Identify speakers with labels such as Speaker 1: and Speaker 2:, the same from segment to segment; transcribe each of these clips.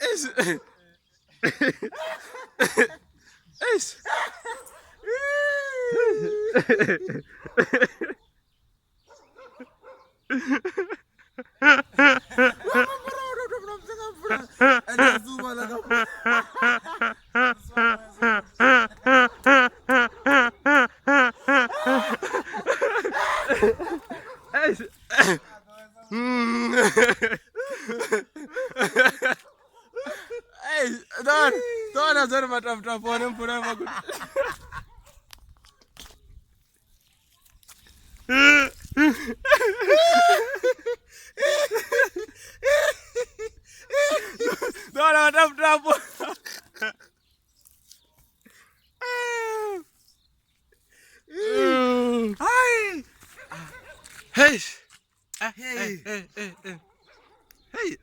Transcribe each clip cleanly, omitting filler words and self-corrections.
Speaker 1: Eish. Eish. Hey, don, don azori matafuta pone mpura makuti. Don matafuta hapo.
Speaker 2: Hai.
Speaker 1: Hey. Hey, hey, hey, hey. Hey.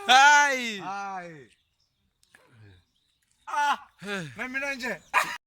Speaker 1: Hai.
Speaker 2: Hai. Ah, na mina nje.